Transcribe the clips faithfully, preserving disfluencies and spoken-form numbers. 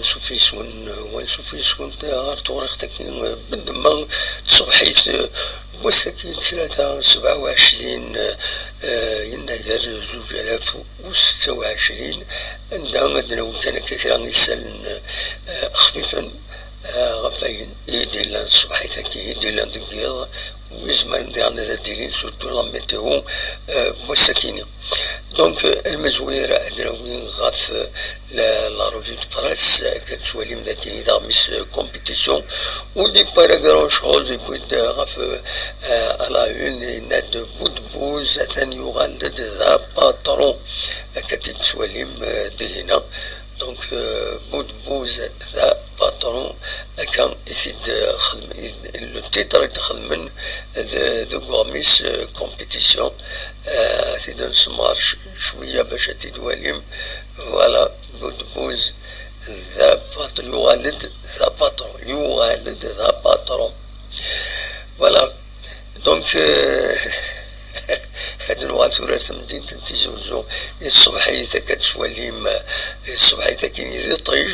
Ansuf yes-wen, ansuf yes-wen ɣer tewriqt-agi, bedden ma tṣebḥit, wass-agi n ttlata sebɛa u ɛecrin, eh, yennayer zuǧ alaf u setta u ɛecrin, anda ad d-nawi kan akka kra n yisallen, eh, xfifen, eh, ɣef wayen i d-yellan ṣṣbeḥ-agi, i d-yellan deg yiḍ, wi izemren diɣen ad d-ilin surtout la météo, eh, n wass-agi-nni. Donc, euh, lmezwir ad d-nawi ɣef, euh, la, la revue de presse, euh, akka tettwalim dagi d aɣmis, euh, compétition, ur d-yewwi ara grand chose, yewwi-d, euh, ɣef, euh, euh, à la une, yenna-d Boudbouz atan yuɣal-d d apatron, akka t-id-tettwalim, euh, dihin-a. Donc, euh, Boudbouz d apatron, akka i t-id-xedmen, le titre i t-xedmen de, deg uɣmis, euh, compétition, euh, ad t-id-nsemɣer c-, cwiya bac ad t-id-walim. Voilà, Boudbouz d apatron, yuɣal-d d apatron, yuɣal-d d apatron. Voilà. Donc, euh, ad nuɣal tura ar temdint n Tizi Uzzu. Iṣṣebḥ-it akka tettwalim, iṣṣebḥ-it akkin d iṭij,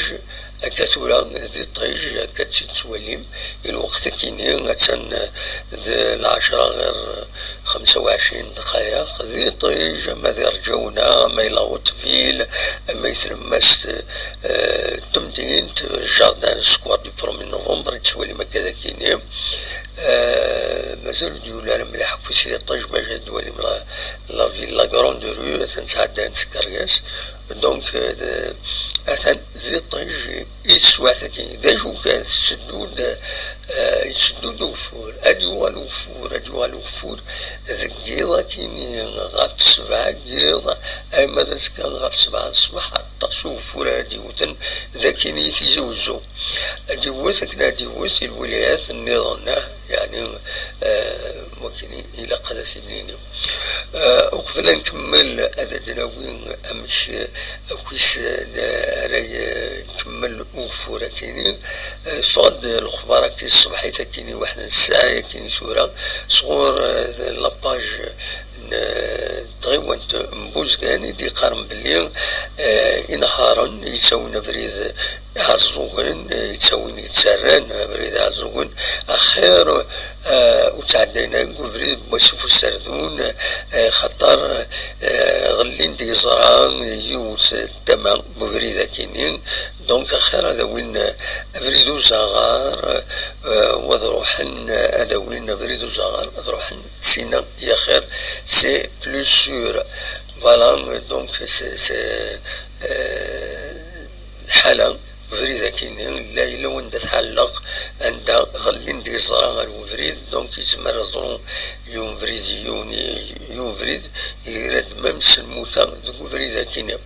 akka tura d iṭij, akka tt-tettwalim. I lweqt akkin-nni, attan d lɛecra ɣir xemsa u ɛecrin dqayeq, d iṭij, ama d Irǧawna, ama yella Uṭbil, ama i tlemmast, eh, n temdint, jardin, square du premier novembre, i tettwalim akka d akkin-nni. Eh, mazal ur d-yuli ara mliḥ akk s yiṭij, bac ad d-twalim la, la ville, la grande rue, atan ttɛeddayen tkeryas. Donc, eh, d-, atan d iṭij i teswiɛt-agi. D acu kan, tetteddu-d, eh, yetteddu-d ugeffur, ad yuɣal ugeffur, ad yuɣal ugeffur deg yiḍ akkin ɣef ssebɛa n yiḍ, arma d azekka ɣef ssebɛa n ṣṣbeḥ, aṭas ugeffur ara d-yewten, d akkin i Tizi Uzzu. Ad d-iwwet akken ad d-iwwet i lwilayat nniḍen, ah, yeɛni, eh, wakken i ilaq ad as-id-nini. Eh, uqbel ad nkemmel, ad d-nawi amek, eh, akkit, eh, ara y-, ikemmel ugeffur akkin-nni. Eh, teffeɣ-d lexbar akkin ṣṣbeḥ-it akkin-nni waḥed n ssaɛa akkin-nni tura, sɣur, eh, la page n, eh, tɣiwant n Buzgan i d-iqqaren belli, eh, inehharen yettawin abrid Iɛeẓẓugen, eh, yettawin yettarran abrid Iɛeẓẓugen, axir, eh, ur ttɛeddayen ara deg ubrid n Wasif Userdun, eh, xaṭer, eh, ɣellin-d yeẓra yiwet tama n ubrid akkin-nni. Donc, axir ad awin, eh, abrid uzaɣar, eh, u ad ruḥen, eh, ad awin abrid uzaɣar, ad ruḥen sina, yaxir, c'est plus sûr. Voilà, donc, c'est, c'est, euh, lḥala, ubrid akkin-nni, la, yella wanda tɛelleq, anda ɣellin-d yeẓra ɣer ubrid, donc yezmer ad ḍru yiwen ubrid, yiwen, yiwen ubrid, yegra-d même s lmuta deg ubrid akkin-nni.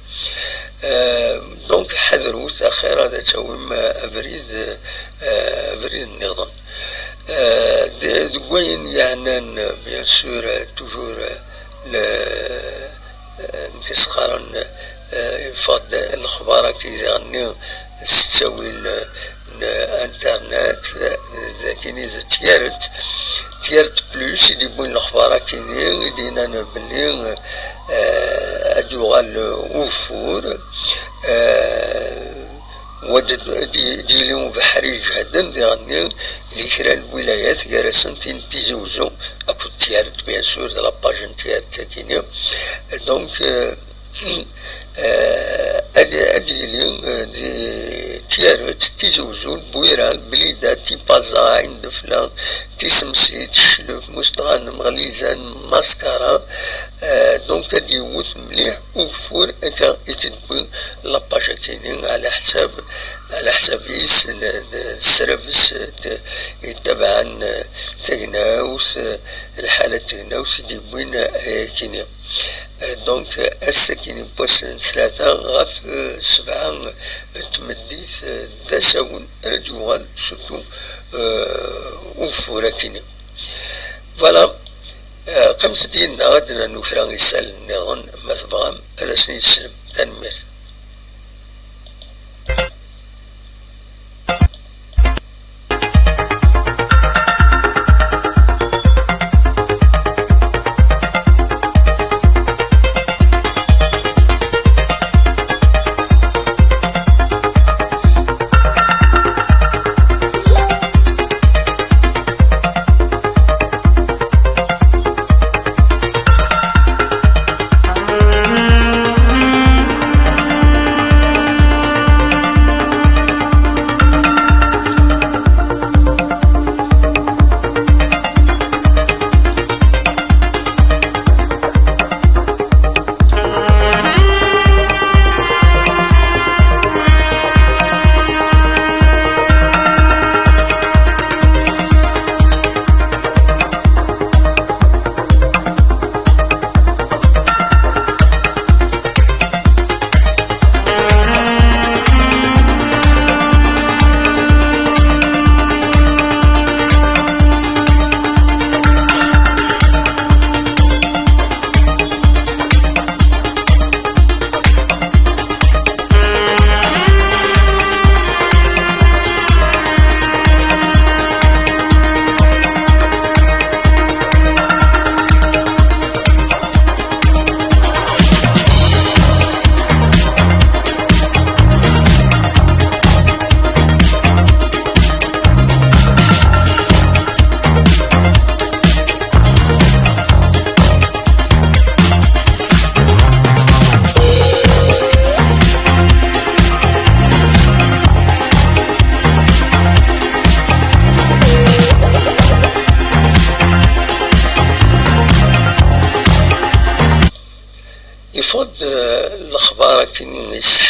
Euh, donc, ḥadrut, axir ad tawim, euh, abrid, euh, abrid nniḍen. Euh, de-, deg wayen yeɛnan, bien sûr, euh, toujours, euh, le, euh, amek i s-qqaren, euh, yeffeɣ-d lexbar akkin diɣenni s ttawil, euh, n internet, euh, d akkin i d Tiyaret, Tiyaret Plus, i d-yewwin lexbar akkin-nni, i d-yennan belli, euh, ad d-yuɣal ugeffur, euh, wa d-, d-, d-yili ubeḥri iǧehden diɣenni di kra n lwilayat, gar-asent tin n Tizi Uzzu akked Tiyaret, bien sûr, d la page n Tiyaret akkin-nni. Donc, euh, euh, ad, ad yili, euh, di Tiyaret, Tizi Uzzu, Lbuyra, Blida, Tipaza, Ɛin Defla, Tisemsit, Ccleb, Mustɣanem, Ɣlizan, Maskara. Euh, donc, ad yewwet mliḥ ugeffur, akka i t-id-tewwi la page akkin-nni, ɛla ḥsab, ɛla ḥsab-is, n, n, n ssrebs, d, yettabaɛen, eh, tagnawt, eh, lḥala n tegnawt i d-yewwin, eh, akkin-nni. Eh, donc, eh, ass akkin-nni n wass n ttlata ɣef, eh, sebɛa, eh, n tmeddit, eh, d asawen ara d-yuɣal, surtout, eh, ugeffur akkin-nni. Voilà. Eh, qqimet-d yid-neɣ ad d-nernu kra n yisallen nniḍen, ma tebɣam ad asen-id-teslem. Tanemmirt.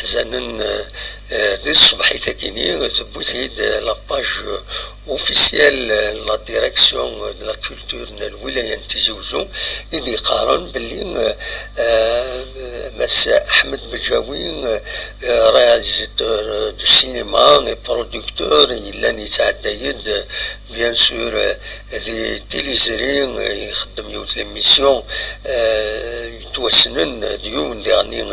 Zanen, eh, eh, di tṣebḥit-agi-nni, tewwi-t-id, eh, la page officielle, eh, la direction de la culture n lwilaya n Tizi Uzzu, i d-yeqqaren belli, eh, eh, Mass Ahmed Bejawi, eh, eh, réalisateur de cinéma et producteur, yellan yettɛedday-d, eh, bien sûr, eh, di tiliẓri, eh, ixeddem yiwet l'émission, eh, yettwassnen, eh, d yiwen diɣen,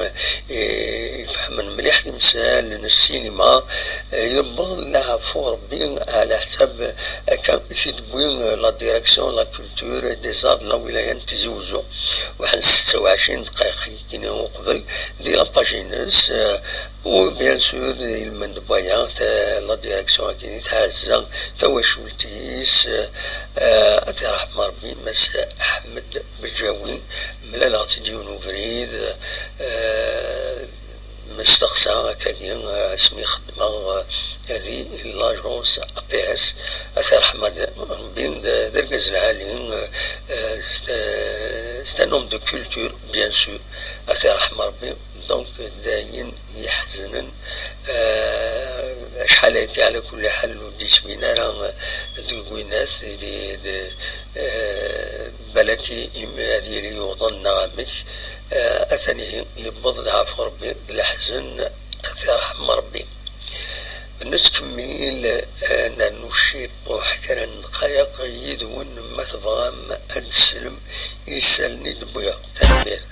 eh, ifehmen mliḥ timsal n ssinima, eh, yewweḍ leɛfu Rebbi ɛla ḥsab akka i t-id-tewwi, eh, la direction la culture et des arts de la wilaya n Tizi Uzzu. Waḥed n setta u ɛecrin dqayeq-agi uqbel, di la page-ines, eh, u bien sûr, ilmend n waya, ta-, la direction-agi tɛezza tawacult-is, eh, ad t-yerḥem Rebbi, Mass Ahmed Bejawi, mlaleɣ-t-id yiwen ubrid, eh, mesteqsa akkagi, eh, asmi xeddmeɣ, eh, di l'agence A P S, ad t-yerḥem Rebbi, d, d argaz lɛali, eh, eh, c'est, c'est un homme de culture, bien sûr, ad t-yerḥem Rebbi. Donc, d ayen yeḥzenen, eh, acḥal akka, ɛla kulli ḥal, ur d-yesbin ara, eh, deg winat, di, di, eh, balaki imi ad yili yuḍen neɣ amek, eh, atan ihi yewweḍ leɛfu Rebbi d leḥzen, ad t-yerḥem Rebbi. Nettkemmil, eh, nernu ciṭuḥ kra n ddqayeq yid-wen, ma tebɣam ad teslem i isallen i d-wwiɣ. Tanemmirt.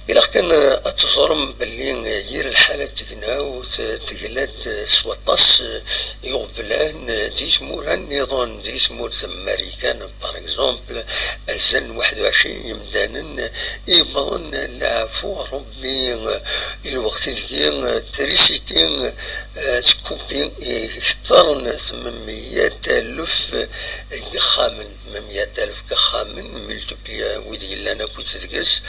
Ilaq kan, eh, ad teẓrem belli, eh, yir lḥala n tegnawt, eh, tegla-d, eh, s waṭas, eh, iɣeblan, eh, di tmura nniḍen, di tmurt n Marikan, par exemple, azal n waḥed u ɛecrin yemdanen, eh, i yewwḍen leɛfu Rebbi, eh, i lweqt ideg, eh, trisiti, eh, tkuppi, eh, kter n tmemya alef, eh, n yexxamen. Tmemya alef n yexxamen, multiplier wid yellan akkit deg-s.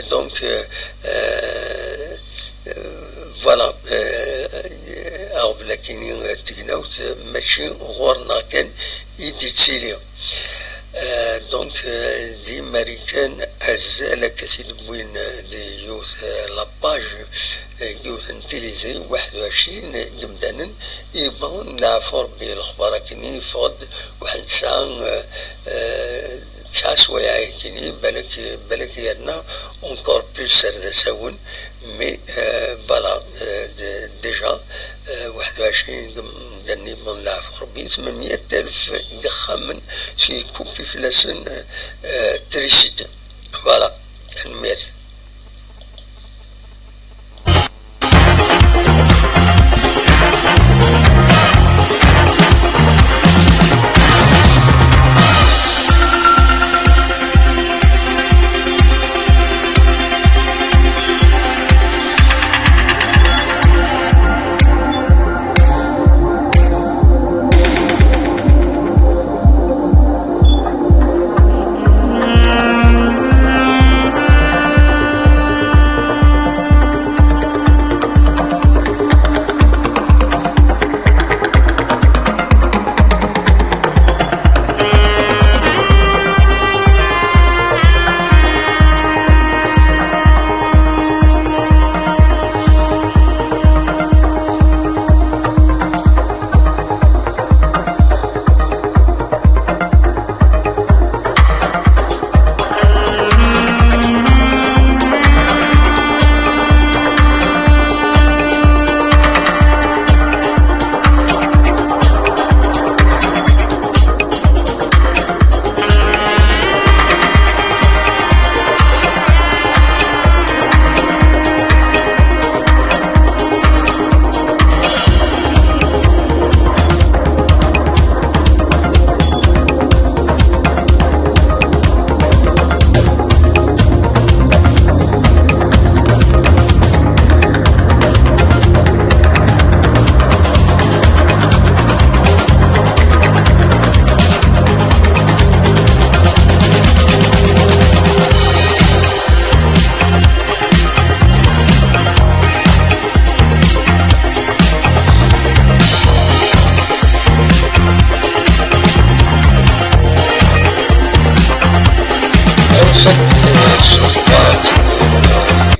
Donc, euh, euh, euh, voilà, euh, aɣbel akini, euh, tegnawt, euh, mačči ɣur-neɣ kan i d-ittili. Euh, donc, euh, di Marikan, azal akka t-id-wwin, euh, di yiwet, euh, la page, euh, yiwet n tilizi, waḥed u ɛecrin n yemdanen, yewwḍen leɛfu Rebbi. Lexbar akini yeffeɣ-d waḥed n tesɛa, euh, euh, tesɛa swayeɛ akini, balak, balak yerna encore plus ar d asawen, mais, euh, voilà, euh, d-, déjà, euh, waḥed u ɛecrin n yemdanen yewwḍen leɛfu Rebbi, tmemya alef n yexxamen, tkuppi fell-asen, euh, trisiti. Voilà, tanemmirt.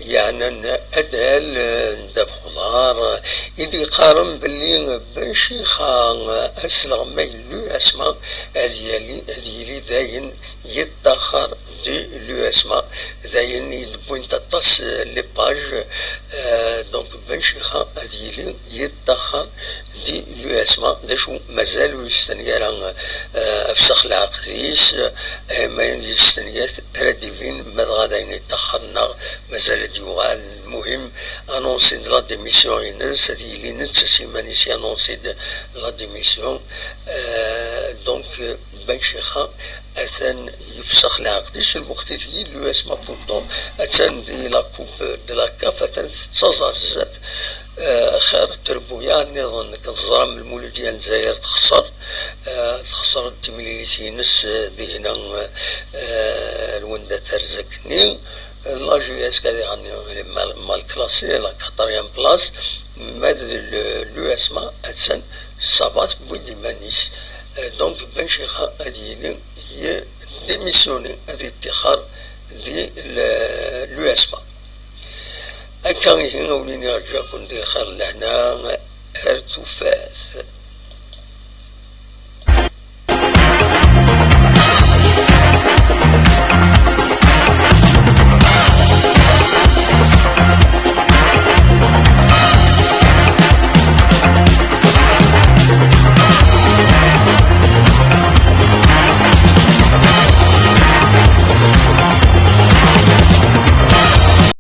Yeɛnan adal n ddabex uḍar i d-yeqqaren belli Ben Cixa asleɣmay n l'U S M A ad yali, ad yili dayen yeṭṭaxer di l'U S M A. Dayen i d-wwint aṭas, euh, les pages, euh, donc Ben Cixa ad yili yeṭṭaxer di l'U S M A. D acu, mazal ur yestenya ara, euh, afsex leɛqed-is, euh, ma yestenya-t ara d-ibin, ma dɣa dayen yeṭṭaxer neɣ mazal ad d-yuɣal. Lmuhim, annoncé-d la démission-ines, ad yili netta s iman-is annoncé-d la démission. Euh, donc, euh, Ben Cixa atan yefsex leɛqed-is, lweqt i tgi l'U S M A pourtant atan di la coupe de la CAF, atan tettaẓ ar zdat. Euh, xir trebbuyaɛ nniḍen, nekk teẓram Lmuludya n Lezzayer texṣer, euh, texṣer timlilit-ines, euh, dihna, euh, Lwenda Terzak-nni. La J S K diɣen mal, mal classé, la quatrième place, ma d le, l'U S M A, attan, ça va, tewwi-d iman-is. Euh, donc, Ben Cixa ad yili, démissionné, ad yeṭṭixer di le, l'U S M A. Akka ihi, a wen-iniɣ ǧǧiɣ-ken di lxir, lehna, ar tufat.